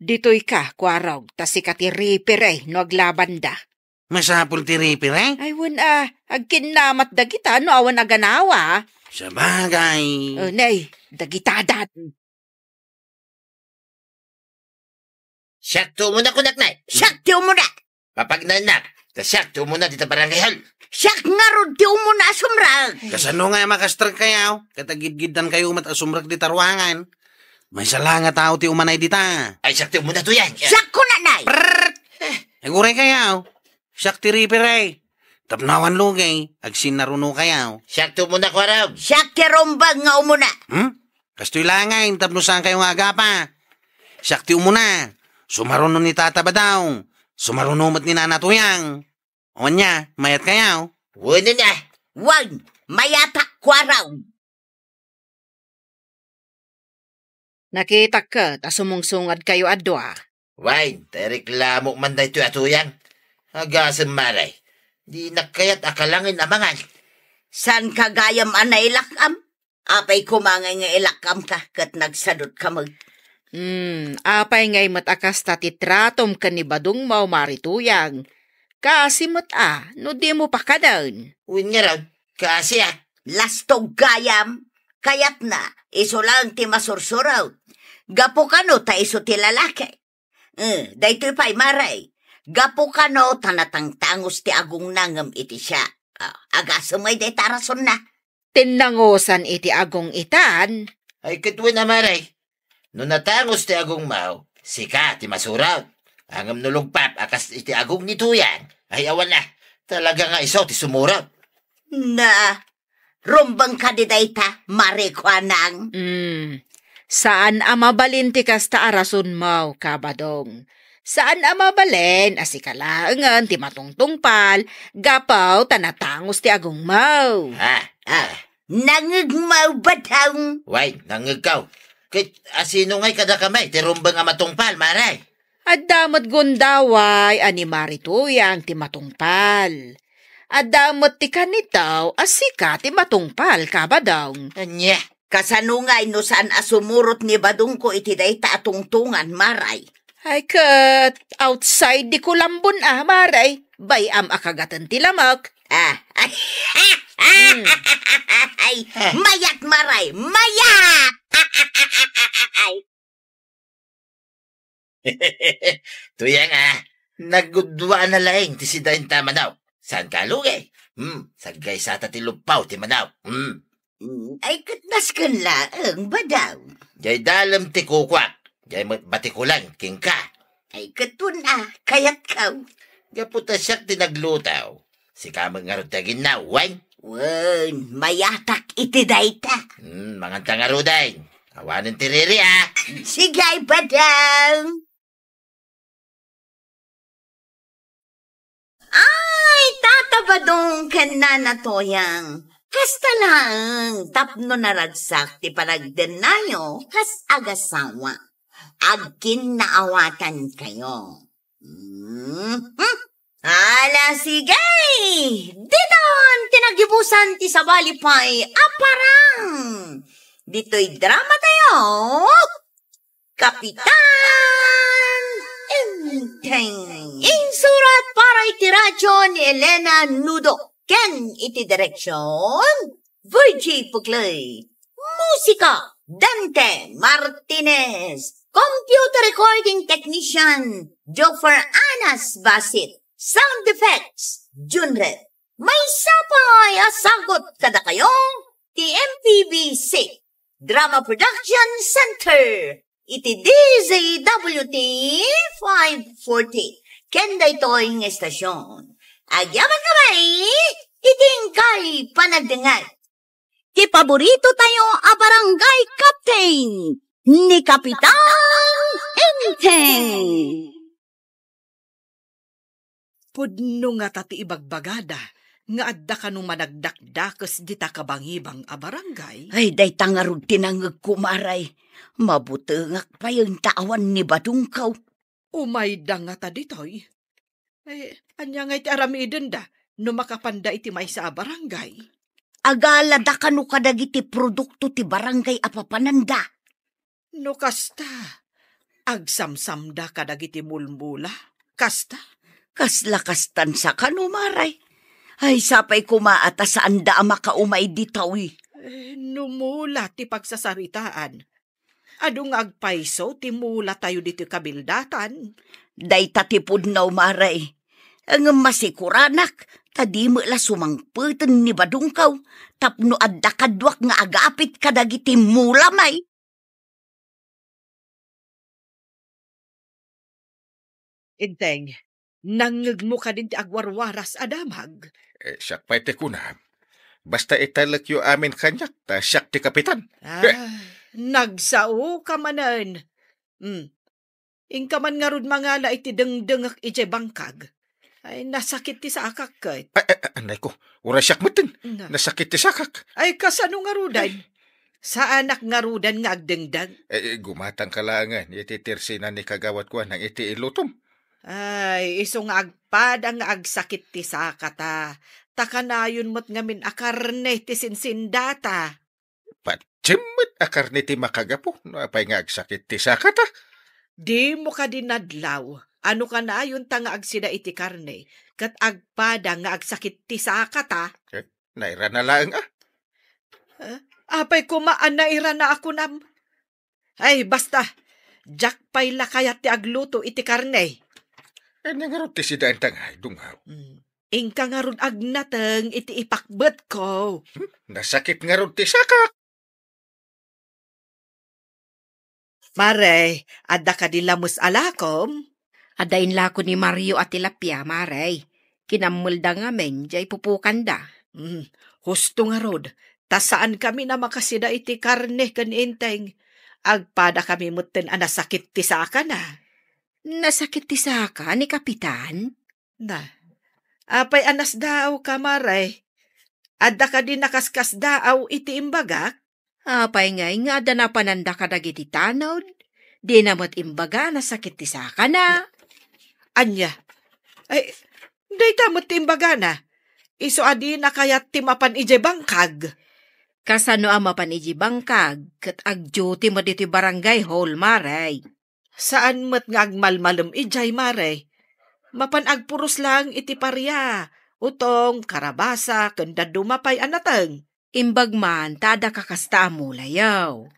Ditoy ka, Kuarog, ta sika ti referee no aglabanda. Masapul ti referee? Ay, wen a, agkinnamat dagita no awan a ganawa. Sabagay. O, nay, dagitadan. Siak ti umuna, kunak, nay. Siak ti umuna. Mapagnaennak, ta siak ti umuna dita barangay hall. Siak ngarud ti umuna a sumrek. Kasano nga makastrek kayo? Ket agidgiddan kayo met a sumrek dita ruangan. Maysa la nga tao ti umanay dita. Ay, siak ti umuna, Tuyang. Siak, kunanay. Prrrt! Eh, aguray kayaw. Siak ti referee. Tapno awan lugay, agsinnaruno kayaw. Siak ti umuna, Kuarog. Siak ti rumbeng nga umuna. Hmm? Kastoy la ngay, tapno saan kayo nga agapa. Siak ti umuna. Sumaruno ni Tata Badong. Sumaruno met ni Nana Tuyang. Ania, mayat kayaw? Wen, ania. Wen, mayatak, Kuarog. Nakitak ket a sumungsungad kayo a dua. Wen, ta ireklamo man daytoy a Tuyang. Agasem, Mare. Dinak kayat a kalangen a mangan. Saan ka gayam a nailak-am? Apay koma ngay nga ilak-am ka ket nagsadut ka met? Hmm, apay ngay met a kasta ti tratom ken ni Badong Mao, Mare Tuyang? Kaasi met a, no dimo pakaden. Wen ngarud, kaasi a. Lastog gayam, kayatna, isu laeng ti masursurot. Gapu kano ta isu ti lalaki. Eh, daytoy pay, Mare. Gapu kano ta natangtangos ti agongna ngem iti siak. Ah, agasem ngay dayta a rasonna. Tinnangosan iti agong itan. Ay, ket wen a, Mare. No natangos ti agongmo, sika ti masurot. Ngem no lugpap a kas iti agong ni Tuyang, ay awan a. Talaga nga isu ti sumurot. Na, rumbeng kadi dayta, Mare Kuanang? Mm. Saan a mabalin ti kasta a rasonmo, Kabadong. Saan a mabalin a sika laengen ti matungtungpal gapu ta natangos ti agongmo. Ah, ah. Nangngegmo, Badong. Wen, nangngegko. Ket asino ngay kadakami ti rumbeng a matungpal, Mare? Adda met gundaway a ni Mare Tuyang ti matungpal. Adda met ti kanito a sika ti matungpal, Kabadong. Ania? Kasano ngay no saan a sumurot ni Badongko iti dayta a tungtongan, Mare? Ay, ket outside di kulambon a, Mare. Bay-am a kagaten ti lamek. Ah, ay, Hmm. Ay, mayat, Mare, mayat! Ay. Tuyang a, nagudua na laeng ti sidaen ta manok. Saan ka, Lugi? Hmm, saggaysata ti luppaw ti manok. Hmm. Mm, ay, ket nasken laeng, Badong. Jay dalem ti kukuak. Jay met batikulan kenka. Ay, ket wen a, kayatko. Gapu ta siak ti nagluto. Sika met ngarud ti aginnaw, wen? Wen, mayatak iti dayta. Hmm, manganta ngaruden. Awanen ti riri, a. Sige, Badong. Ay, Tata Badong ken Nana Tuyang, kasta laeng tapno naragsak ti panagdennayo kas agasawa. Agkinnaawatankayo. Mhm. Ala, sige! Ditan ti nagibusan ti sabali pay a parang. Ditoy drama tayo, Kapitan Enteng. Insurat para iti radyo ni Elena Nudo ken iti direksyon, Virgie Puclay. Musika, Dante Martinez. Computer recording technician, Joffer Anas Basit. Sound effects, Junred. Maysa pay a sagut kadakayo ti M P B C Drama Production Center iti D Z W T five forty. Ken daytoy nga estasyon, agyamankami iti inkay panagdengngeg. Ti paborito tayo a barangay captain, ni Kapitan Enteng. Pudno ngata ti ibagbagada nga adda kano managdakdakes dita kabangibang a barangay? Ay, dayta ngarud ti nangngegko, Mare. Mabutengak pay ta awan ni Badongko. Umayda ngata ditoy. Eh, ania ngay ti aramidenda no makapanda iti maysa a barangay? Agalada kano kadagiti produkto ti barangay a papananda. No kasta, agsamsamda kadagiti mulmula. Kasta? Kasla kastan sa kano, Mare. Ay, sapay koma a ta saanda a makaumay ditoy. Eh, no mula ti pagsasaritaan, adu nga agpayso ti mula tayo ditoy kabildatan. Dayta ti pudno, Mare. Ngem masikuranak, ta di met la sumangpeten ni Badongko, tapno adda kaduak nga agapit kadagiti mula, may. Enteng, nangngegmo kadin ti agwarwaras a damag? Eh, siak pay ti kunam. Basta italekyo amin kaniak, ta siak ti kapitan. Ah, nagsaoka manen. Hmm. Inka man ngarud mangala iti dengdengek idiay bangkag. Ay, nasakit ti sakak ket. Ay, ay, ay, anay ko. Uray siak metten. Na. Nasakit ti sakak. Ay, kasano ngaruden? Ay. Saanak ngaruden nga agdengdeng. Eh, gumatangka laengen iti tirsina ni kagawatko nang iti ilutom. Ay, isu nga agpada nga agsakit ti sakata. Ta kanayon met ngamin a karne ti sinsindata. Patiem met a karne ti makagapu no apay nga agsakit ti sakata. Dimo kadi nadlaw a no kanayonta nga agsida iti karne, ket agpada nga agsakit ti sakata. Eh, nairana laeng a. Eh, apay koma a nairana a kunam? Ay, basta, diak pay la kayat ti agluto iti karne. Eh, ania ngarud ti sidaenta nga ay dungaw? Hmm. Inka ngarud agnateng iti ipakbetko. Hmm? Nasakit ngarud ti sakak. Mare, adda kadi lames a lakom? Adda inlako ni Mario a tilapia, mare. Kinammelda ngamin, diay pupukanda. Hmm, husto ngarud, ta saankami a makasida iti karne ken Enteng. Agpada kami metten a nasakit ti sakana. Nasakit ti saka ni Kapitan? Na, apay a nasdaawka, mare? Adda kadi nakaskasdaaw iti imbagak? Apay ngay nga adda napananda kadagiti tanod? Dina met imbaga a nasakit ti sakana. Ania? Ay, dayta met ti imbagana. Isu a dina kayat ti mapan idiay bangkag. Kasano a mapan idiay bangkag, ket agduty met iti barangay hall, mare. Saan met nga agmalmalem idiay, mare. Mapan agpuros laeng iti paria, utong, karabasa, ken dadduma pay a nateng. Imbag man ta adda kakasta a mulayo.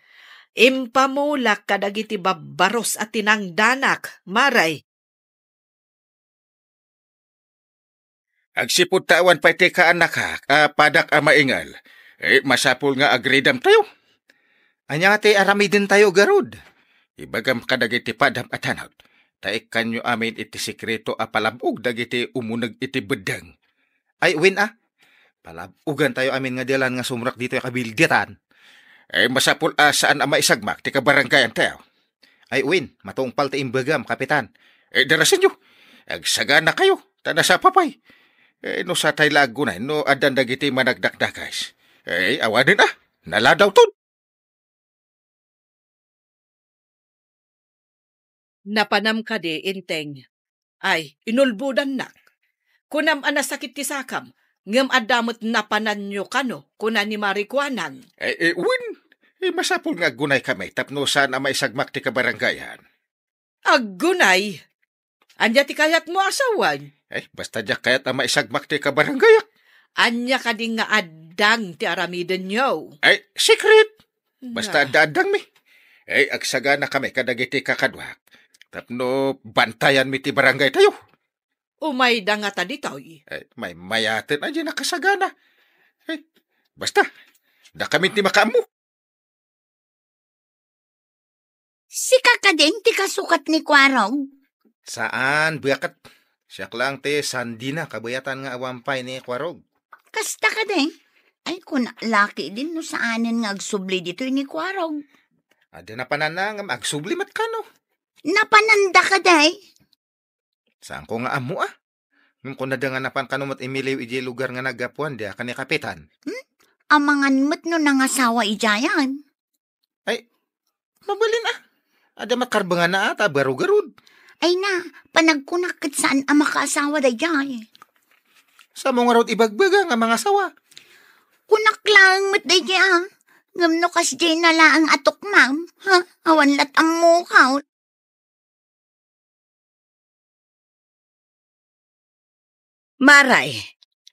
Impamulak kadagiti babbarus a tinangdanak, mare. Agsipud ta awan pay ti kaanakak a padak a maingal, eh, masapul nga agridamtayo. Ania ti aramidentayo, garud? Ibagam kadagiti padam a tanod, ta ikkanyo amin iti sekreto a palab-og dagiti umuneg iti beddeng. Ay, wen a, palab-ogantayo amin nga dalan nga sumrek ditoy a kabildatan. Eh, masapul a saan a maisagmak ti kabarangayantayo. Ay, wen, matungpal ti imbagam, Kapitan. Eh, darasenyo. Agsaganakayo, ta nasapa pay. Eh, no satay la aggunay, no addan dagiti managdakdakes. Eh, awanen a, naladawton. Napanam kadi, Enteng? Ay, inulbodannak. Kunam a nasakit ti sakam, ngem adda met napananyo kano, kuna ni Mari Kuanang. Eh, eh, wen, eh, masapul nga aggunay kami tapno saan a maisagmak ti kabarangayan. Aggunay? Ania ti kayatmo a sawen? Eh, basta diak kayat a maisagmak ti kabarangayak. Ania kadi nga addang ti aramidenyo? Eh, secret. Basta adda-addangmi. Eh, agsagana kami kadagiti kakaduak tapno bantayanmi ti barangaytayo. Umayda ngata ditoy? Eh, maymayaten a diay nakasagana. Eh, basta, dakamin ti makaammo. Sika kadin ti kasukat ni Kuarog? Saan, biaket. Siak lang ti sandina, kabayatan nga awan pay ni Kuarog. Kasta kadi? Ay, kuna laki din no saanen nga agsubli ditoy ni Kuarog. Adda napananna ngem agsubli met kano. Napananda kadi? Saanko nga ammo a. Ngem kunada nga napan kano met imiliw idiay lugar nga naggapuan, diak a ni Kapitan. Hmm? Amangan met no nangasawa idiayan. Ay, mabalin a. Adda met karbenganna a, ta baro garud. Ay na, panagkunak ket saan a makaasawa daydiay. Saanmo ngarud ibagbaga nga mangasawa? Kunak laeng met daydiay a. Ngem no kasdiay na laeng a tukmam, ha? Awan lat ammokaw. Maray,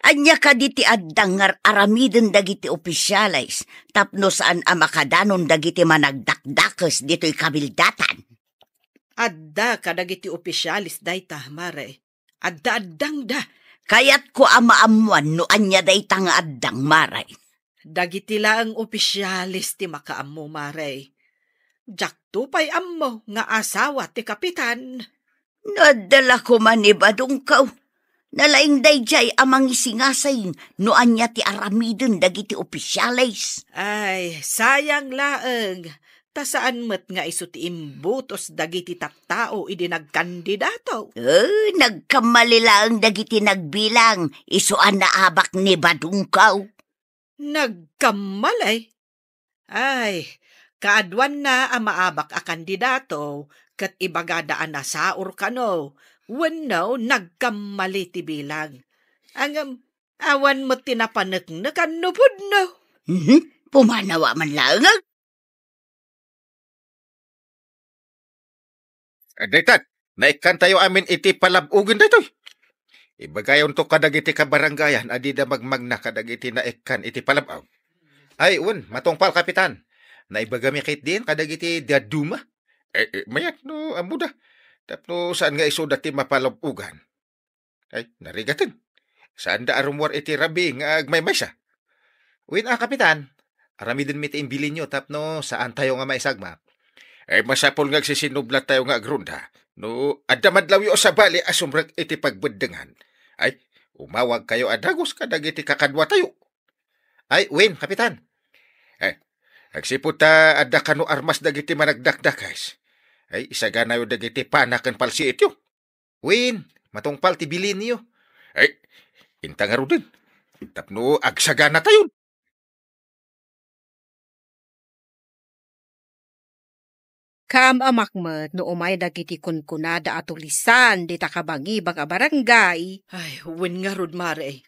ania kadi ti addang nga ar-aramiden dagiti opisyales tapno saan a makadanon dagiti managdakdakes ditoy kabildatan? Adda kadagiti opisyales dayta, Maray. Adda-addangda. Kayatko a maammuan no ania dayta nga addang, Maray. Dagiti laeng opisyales ti makaammo, Maray. Diakto pay ammo nga asawa ti kapitan. Nadala koma ni Badungkaw. Nalaing daydiay a mangisingasing no ania ti aramiden dagiti opisyales. Ay, sayang laeng. Ta saan met nga isu ti imbutos dagiti tattao idi nagkandidato. Eh, nagkammali laeng dagiti nagbilang, isu a naabak ni Badungkaw. Nagkammali? Ay, kaaduanna a maabak a kandidato ket ibagada a nasaor kano wenno nagkammali ti bilang. Ngem, awan met ti napaneknekan no pudno. Mhm, pumanawa man laeng. Dayta, naikkantayo amin iti palab-ogen daytoy. Ibagayonto kadagiti kabarangayan a dida magmagna kadagiti naikkan iti palab-og. Ay, wen, matungpal, Kapitan. Naibagami ketdin kadagiti dadduma. Eh, eh, mayat no ammoda. Tapno saan nga isuda ti mapalab-ogan. Ay, narigaten. Saanda a rummuar iti rabii nga agmaymaysa. Wen a, Kapitan, aramidenmi ti imbilinyo tapno saantayo nga maisagmak. Ay, masapul nga agsisinnublatayo nga agronda. No adda madlawyo a sabali a sumrek iti pagbeddengan, ay, umawagkayo a dagus kadagiti kakaduatayo. Ay, wen, Kapitan. Ay, agsipud ta adda kano armas dagiti managdakdakes, ay, isaganayo dagiti pana ken palsiityo. Wen, matungpal ti bilinyo. Ay, inta ngaruden, tapno agsaganatayon. Kaam-amak met no umay dagiti kunkunada a tulisan dita kabangibang a barangay. Ay, wen ngarud, Mare.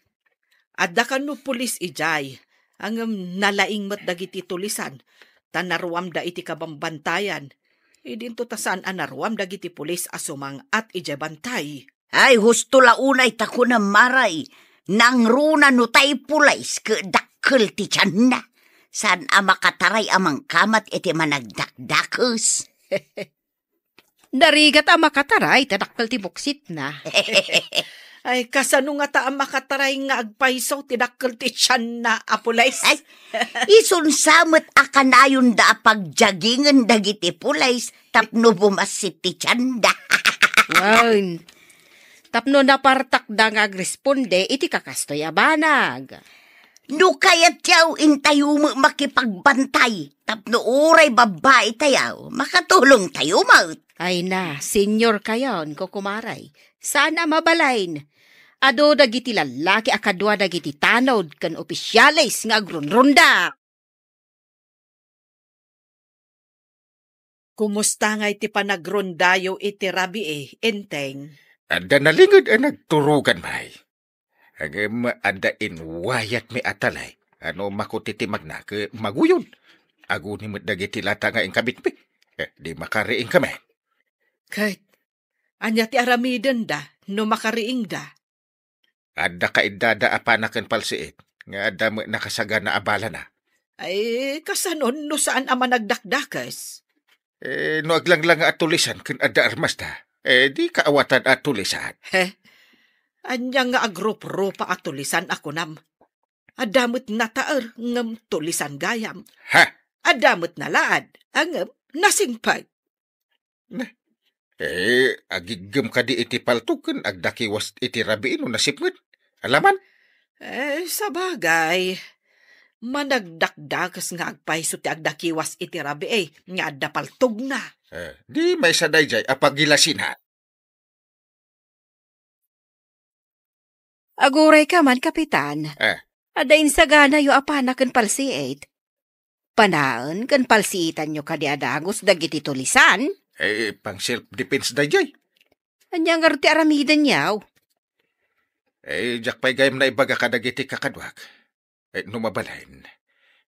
Adda kano pulis idiay, ngem nalaing met dagiti tulisan, ta naruamda iti kabambantayan. Idinto ta saan a naruam dagiti pulis a sumang-at idiay bantay. Ay, husto la unay ta kunam, Mare, nangruna no tay pulis ket dakkel ti tianna. Saan a makataray a mangkamat iti managdakdakes. Narigat a makataray ta dakkel ti buksitna. Ay, kasano ngata a makataray nga agpayso ti dakkel ti tianna a pulis? Ay, isunsa met a kanayonda a pagjagingen dagiti pulis tapno bumassit ti tianda. Wen, tapno napartakda nga agresponde iti kakastoy a banag. No kayatyo, intayo met makipagbantay tapno uray babbai tayo, makatulong tayo met. Ay na, senior kayon, kukumare. Saan a mabalin. Adu dagiti lallaki a kadua dagiti tanod ken opisyales nga agrunrunda. Kumusta ngay ti panagrondayo iti rabii, Enteng? Adda nalinged a nagturogan, May. Ngem adda inwayatmi a talay a no makuti ti magna ket maguyod. Aguni met dagiti lata nga inkabitmi. Eh, di makariingkami. Ket ania ti aramidenda no makariingda? Adda kaiddada a pana ken palsiit, nga adda met nakasagana a balana. Ay, kasanon no saan a managdakdakes? Eh, no aglanglanga a tulisan ken adda armasda, eh, di kaawatan a tulisan. He? Ania nga agruprupa a tulisan a kunam? Adda met nataer ngem tulisan gayam. Ha? Adda met nalaad, ngem nasingpet. Na, eh, agiggem kadi iti paltog ken agdakiwas iti rabii no nasipnget? Alaman? Eh, sabagay, managdakdakes nga agpayso ti agdakiwas iti rabii nga adda paltogna. Eh, di maysa daydiay a pagilasinan. Agurayka man, Kapitan. Eh. Adda insaganayo a pana ken palsiit. Panaen ken palsiitanyo kadi a dagus dagiti tulisan? Eh, pang self-defense daydiay. Ania ngarud ti aramidenyo? Eh, diak pay gayam naibaga kadagiti kakaduak. Eh, no mabalin,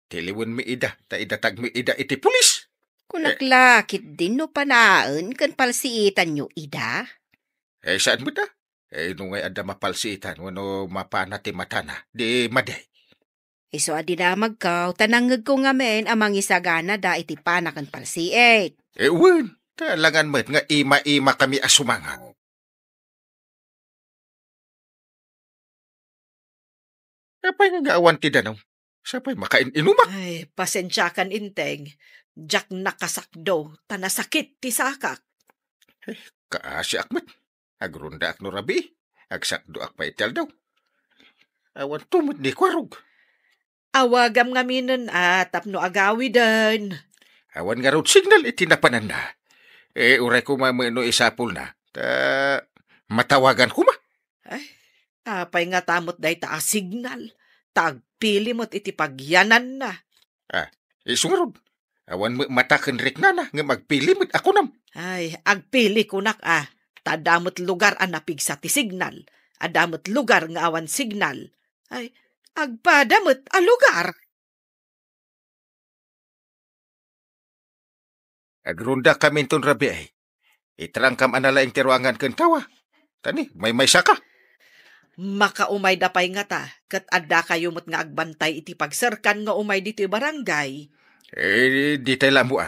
tiliwenmi ida, ta idatagmi ida iti pulis. Kunak Eh. la, ketdin no panaen ken palsiitanyo ida? Eh, saan met a? Eh, no ngay adda mapalsiitan wenno mapana ti matana, di madi. Isu a dinamagko, ta nangngegko ngamin a mangisaganada iti pana ken palsiit. Eh, wen, ta alangan met nga ima-imakami a sumanga. Apay nga awan ti danum? Sapay makain-inumak? Ay, pasensiakan, Enteng. Diak nakasakdo, ta nasakit ti sakak. Eh, Kaasiak met. Agrondaak no rabii. Agsakdoak pay iti aldaw. Awan tumod ni Kuarog. Awagam ngaminen a tapno agawiden. Awan ngarud signal iti napananna. Eh, uray koma no isapulna. Ta matawagan koma. Ay, apay ngata met dayta a signal? Ta agpili met iti pagyananna. Ah, isu ngarud. Awan met mata ken riknana ngem agpili met a kunam. Ay, agpili kunak a. Ta adda met lugar a napigsa ti signal. Adda met lugar nga awan signal. Ay, agpada met a lugar. Agronda kaminton rabii. Itrangkam a nalaing ti ruangan ken tawa. Tani, maymaysaka. Makaumayda pay ngata, ket addakayo met nga agbantay iti pagserkan nga umay ditoy barangay. Eh, ditay lammo a.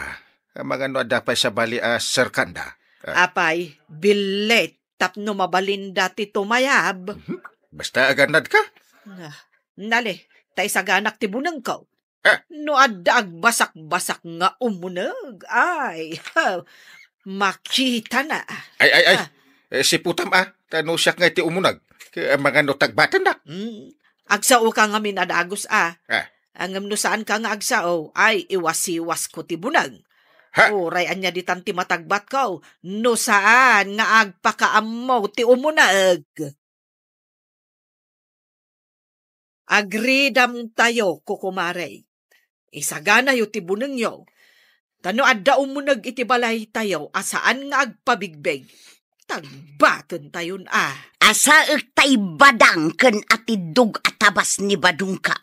Amangan no adda pay sabali a serkanda. Ah. Apay, billit tapno mabalinda ti tumayab. Mhm. Basta agannadka. Ah, nale, ta isaganak ti bunengko. Ah. No adda agbasakbasak nga umuneg, ay, ha, makitana. Ay, ay, ay. Ah. Eh, siputam a, ta no siak nga iti umuneg. Kaya amangan no tagbatendak. Hmm. Agsaoka ngamin a dagus a. Ah. Ngem no saanka nga agsao, ay, iwasiwasko ti buneg. Ha? Uray ania ditan ti matagbatko, no saan nga agpakaammo ti umuneg. Agridamtayo, kukumare. Isaganayo ti bunengyo. Ta no adda umuneg iti balaytayo a saan nga agpabigbig, tagbatentayon a. Asaek ta ibadang ken atiddog a tabas ni badongka.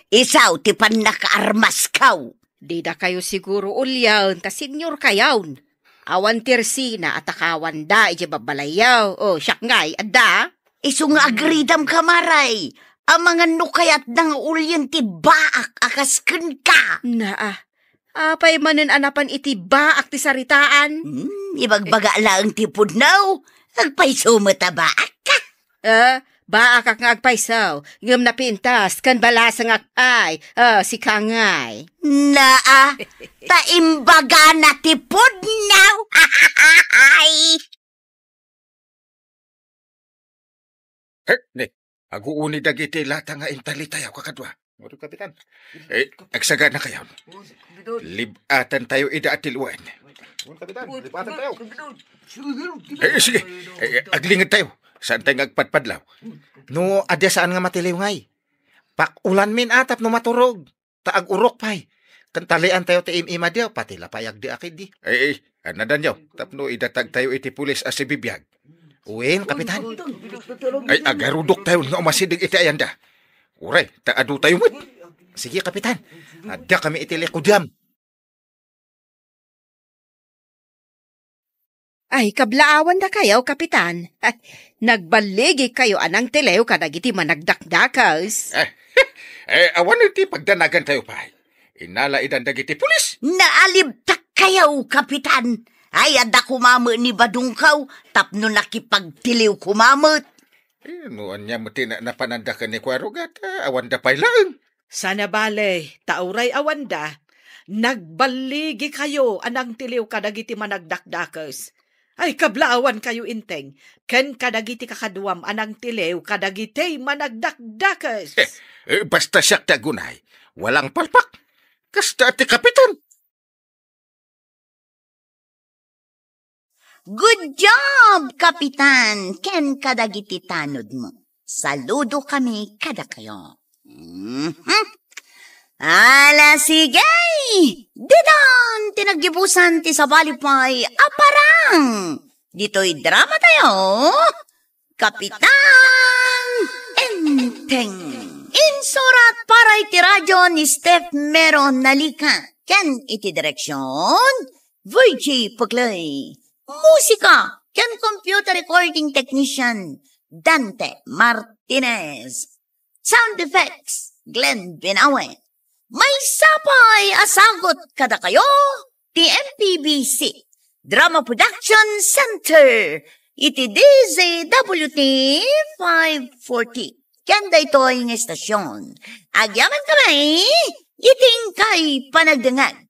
Isu ti pannakaarmasko. Didakayo siguro uliaen ta seniorkayon. Awan ti resina a takawanda idiay babbalayyo. O, siak ngay, adda? Isu nga agridamka, mare. Amangan no kayatna nga ulien ti baak a kas kenka. Naa, apay manen a napan iti baak ti saritaan? Hmm, ibagbaga laeng ti pudno. Agpayso met a baakka. Eh, baakak nga agpayso, ngem napintas ken balasengak ay, eh, sika ngay. Naa, ta imbagana ti pudno. Ay. He, ni, aguuni dagiti lata nga intalitayo, kakadua. Ngarud, Kapitan. Eh, agsaganakayon. Lib-atantayo ida a tiluen. Ngarud, Kapitan. Lib-atantayo. Eh, sige. Eh, aglingedtayo. Saantayo nga agpadpadlaw. No, adda saan nga matiliw ngay. Pakulanmin a tapno maturog. Ta agurok pay. Ken taliantayo ti im-imadiyo, pati la pay agdiak idi. Ay, ay, annadanyo, tapno idatagtayo iti pulis a sibibiag. Wen, Kapitan. Ay, agarudoktayon nga umasideg iti ayanda. Uray, ta adotayo met. Sige, Kapitan. Addakami iti likudiam. Ay, kablaawandakayo, Kapitan. Nagballigikayo a nangtiliw kadagiti managdakdakes. Eh, eh, awan ti pagdanagantayo pay. Inalaidan dagiti pulis. Naalibtakkayo, Kapitan. Ay, adda koma met ni badongko tapno nakipagtiliw koma met. Eh, no ania met ti na-, napananda ken ni Kuarog, eh, awanda pay laeng. Sana bale, ta uray awanda, nagballigikayo a nangtiliw kadagiti managdakdakes. Ay, kablaawankayo, Enteng, ken kadagiti kakaduam a nangtiliw kadagiti managdakdakes. Eh, eh, basta siak ti agunay, walang palpak. Kasta ti Kapitan. Good job, Kapitan, ken kadagiti tanodmo. Saludokami kadakayo. Mhm. Ala, sige! Didon ti naggibusan ti sabali pay a parang ditoy dramatayo, Kapitan Enteng. Insurat para iti radio ni Steph Mero Nalica ken iti direksion, Virgie Puclay. Musika ken computer recording technician, Dante Martinez. Sound effects, Glenn Binawe. Maysa pay a sagut kadakayo ti M P B C Drama Production Center iti D Z W T five forty. Ken daytoy nga estasion, agyamankami iti inkay panagdengngeg.